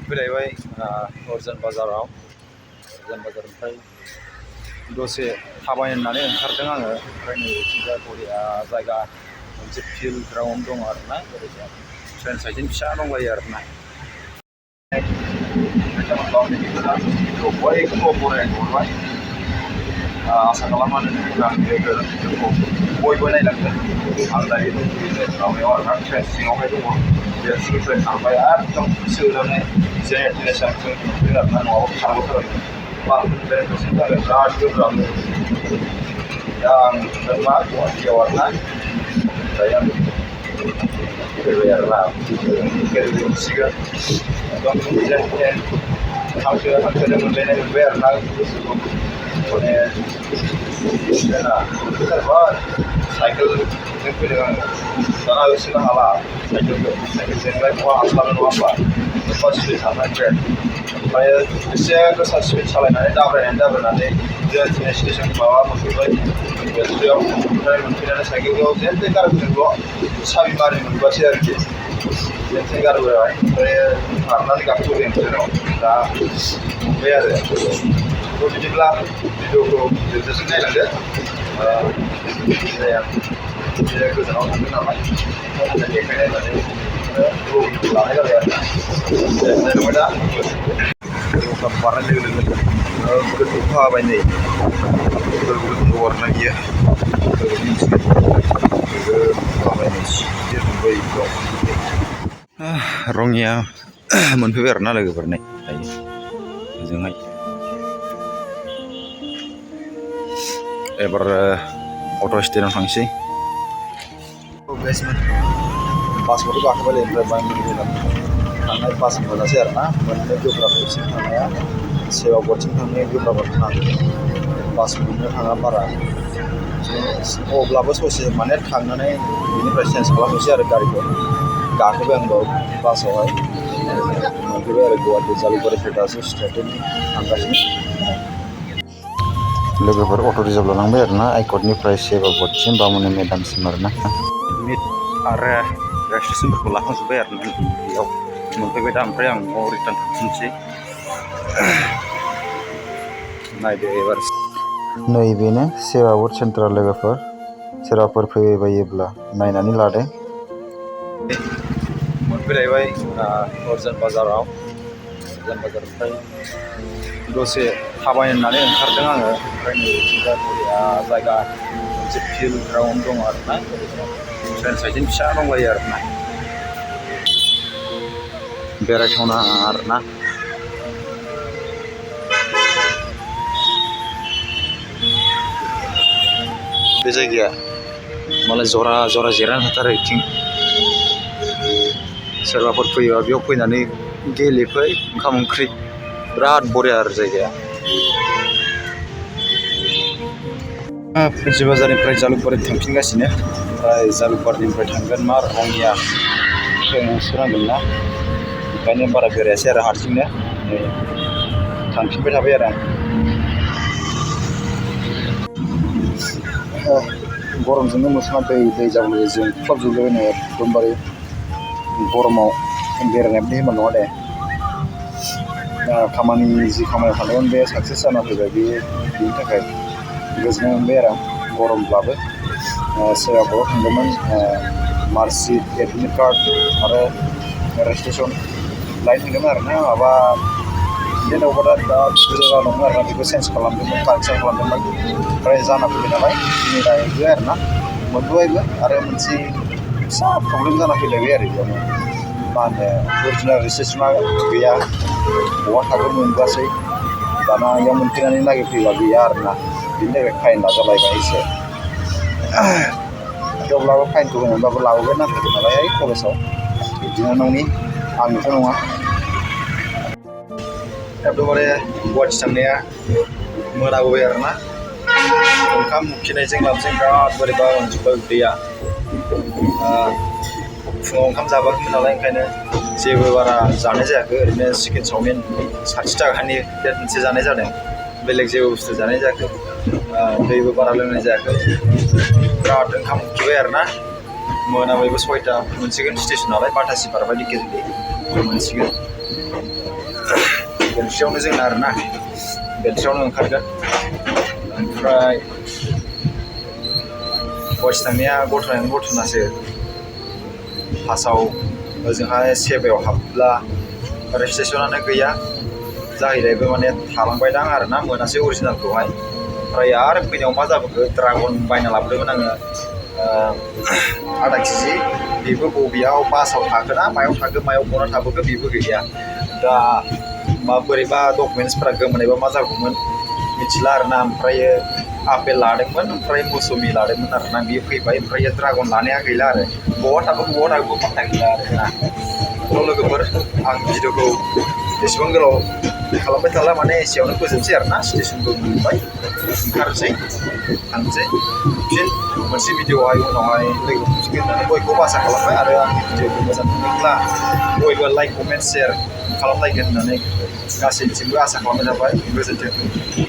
मोनफैलायबाय अर्जुन बाजारनिफ्राय दसे थाबायनो होननानै ओंखारदों आङो। ओमफ्राय नैथिंजाय बरिया जायगा मोनसे फिल्ड ग्राउन्ड दं आरोना, ओरैजाय ट्रेन साइटिं फिसा दंलायो आरोना। बयखौबो बरायनो हरबाय। आसा खालामनानै जोंखौ बयबो नायलांगोन। आं दायो माबायाव आरोना ट्रेन सिङावहाय दङ। बे ट्रेन थांबाय एकदम सोनानै जेनेरेसन जों मोनफैगोन आरोना, न'आव खारबोथारगोन। बारफोरनिफ्राय थाखाय बिराद गोब्राब। दा आं मा गुवाहाटियाव आरोना, दायो आं फैबाय आरोना, मोनसिगोन एकदम हांखो मोनलायनाय मोनबाय आरोना गोसोखौ। माने फैथारबाय साइकेलजों फैदों आङो। दाना होसोनो हाला साइकेलजोंलाय बहा हास्लाबनो, नङा होमबा? एफा स्पिड थांनाय ट्रेन। ओमफ्राय एसे गोसा स्पिड सालायनानै दाब्रायनानै जों स्टेसन माबा मोनफैबाय बेयाव। ओमफ्राय मोनफैनानै साइकेलखौ जेन गारबोदोंल', साबि मारि मोनबोआसै आरोखि। जेन गारबोबाय, ओमफ्राय खारनानै गाखोबोदों ट्रेनाव। दा मोनबाय आरो। बिदिब्ला भिडिअखौ जोबजासिम नायलांदो। जाया गोजानाव थांदों नालाय देखायनाय होननानै लानाय जाबाय आरोना। जेनेबा दा बारनाय लोगो लोगो गोथौ अखा हाबाय। नै गोथौ आरोना बियो रङिया मोनफैबाय आरोना लोगोफोर। नै दायो ओजोंहाय एबार अट' स्टेन्डआव थांसै। बासखौथ' गाखोबाय, ओमफ्राय थांनाय बास मोनासै आरोना, मोननो गोब्राब। बिथिं थांनाया सेवागुरिथिं थांनाया गोब्राब आरोना, बास मोननो थाङा बारा। अब्लाबो ससे माने थांनानै बिनिफ्राय चेन्ज खालामनोसै आरो गारिखौ। गाखोबाय आं दं बासावहाय, मोनफैबाय आरो गुवाहाटि जालुकबारिनिफ्राय दासो स्टार्टिं थांगासिनो। लोगोफोर अट' रिजार्भ लानांबाय आरोना, आइकटनिफ्राय सेवागुरिसिम बामुनि मेदामसिम आरोना। मिट आरो रेजिस्ट्रेसनफोरखौ लाखांजोब्बाय आरोना, बेयाव मोनफैबाय दा। ओमफ्राय आं न'आव रिटार्न थांफिनसै। नायदो एबार नैबेनो सेवागुरि सेन्ट्रेल। लोगोफोर सोरबाफोर फैबायोब्ला नायनानै लादो। मोनफैलायबाय अर्जुन बाजारनिफ्राय दसे थाबायनो होननानै ओंखारदों आङो। ओमफ्राय नैथिंजाय बरिया जायगा मोनसे फिल्ड ग्राउन्ड दं आरोना, ओरैजाय ट्रेन साइटिं फिसा दंलायो आरोना, बेरायथावना आरोना। बे जायगाया मालाय जरा जिरायनानै थाथारो। बिथिं सोरबाफोर फैयोबा बेयाव फैनानै गेलेफै, ओंखाम ओंख्रि बिराद बरिया आरो जायगाया। फेन्सि बाजारनिफ्राय जालुकबारि थांफिनगासिनो। ओमफ्राय जालुकबारिनिफ्राय थांगोन मा रङिया होसोनांगोन ना, ओंखायनो बारा बेरायासै आरो हारसिंनो। थांफिनबाय थाबाय आरो आं। गरमजोंनो मोखाङा दै जाबोयो, जोंख्लाबजोबलायबाय एकदमबारे। गरमाव बेरायनाय बायदि होनबा नङा दे। जि खामानियाव थांदोंमोन बे साक्सेस जाना फैबाय। बेनि थाखाय गोजोननाय मोनबाय आरो आं, गरमब्लाबो। सेवागुरियाव थांदोंमोन, मार्कशिट, एडमिट कार्ड आरो रेजिस्ट्रेसन लायनो थांदोंमोन आरोना। माबा डेट अफ बार्थ दा गोजान जादोंमोन आरोना, बेखौ चेन्ज खालामदोंमोन, कारेक्सन खालामदोंमोन। ओमफ्राय जाना फैबाय नालाय दिनै लायबाय आरोना, मोनबोबायबो। आरो मोनसे फिसा प्रब्लेम जाना फैलायबाय आरो बेयावनो, मा होनो अरिजिनेल रेजिस्ट्रेसना गैया, बहा थागोन मोनबोआसै। दाना बेयाव मोनफैनानै नागिरफैबा गैया आरोना, बिनि थाखाय फाइन लाजालायबाय एसे। थेवब्लाबो फाइनखौ होनानैबाबो लाबोबाय नांथारगौ नालाय कलेजाव, बिनानावनि, आंनिथ' नङा। एकदमबारे गुवाहाटि थांनाया मोनाबोबाय आरोना, ओंखाम उखैनायजों लाबजों बिराद बोरैबा मोनजोब्बाय उदैया। फुङाव ओंखाम जाबोआखैमोन नालाय, ओंखायनो जेबो बारा जानाय जायाखै। ओरैनो चिकेन चावमिन 60 थाखानि प्लेट मोनसे जानाय जादों, बेलेग जेबो बुस्थु जानाय जायाखै। दैबो बारा लोंनाय जायाखै। बिराद ओंखाम उखैबाय आरोना। मोनाबायबो 6टा मोनसिगोन स्टेसन नालाय, 12टा बारबाय डिकेलि मोनसिगोन। बेलस्रियावनो जोंना आरोना बेलस्रियावनो ओंखारगोन ओमफ्राय बयस थांनाया गथ'नासो फार्स्टआव ओजोंहाय सेबायाव हाबब्ला रेजिस्ट्रेसनानो गैया जाहैलायबो माने थालांबायदां आरोना मोनासै अरिजिनेलखौहाय ओमफ्राय आरो फैनायाव मा जाबोखो ड्रागन बायना लाबोदोंमोन आङो आधा केजि बेबो बबेयाव बासाव थाखोना मायाव थाखो मायाव गना थाबोखो बेबो गैया दा बोरैबा डकुमेन्टसफोरा गोमानायबा मा जागौमोन मिथिला आरोना ओमफ्रायो आपेल लादोंमोन ओमफ्राय मौसुमि लादोंमोन आरोना बियो फैबाय ओमफ्राय ड्रागन लानाया गैला आरो बहा थाखो पात्ता गैला आरोना लोगोफोर आं भिडिअखौ एसेबां गोलाव खालामबाय थाला माने एसेयावनो फोजोबसै आरोना स्टेसनबो मोनबाय ओंखारसै थांसै फिन मोनसे भिडिअआवहाय उनावहाय लोगो मोनसिगोन होननानै बयखौबो आसा खालामबाय आरो आंनि भिडिअखौ मोजां मोनोब्ला बयबो लाइक कमेन्ट शेयार खालामलायगोन होननानै गासैनिथिंबो आसा खालामनाय जाबाय गोजोन्थों।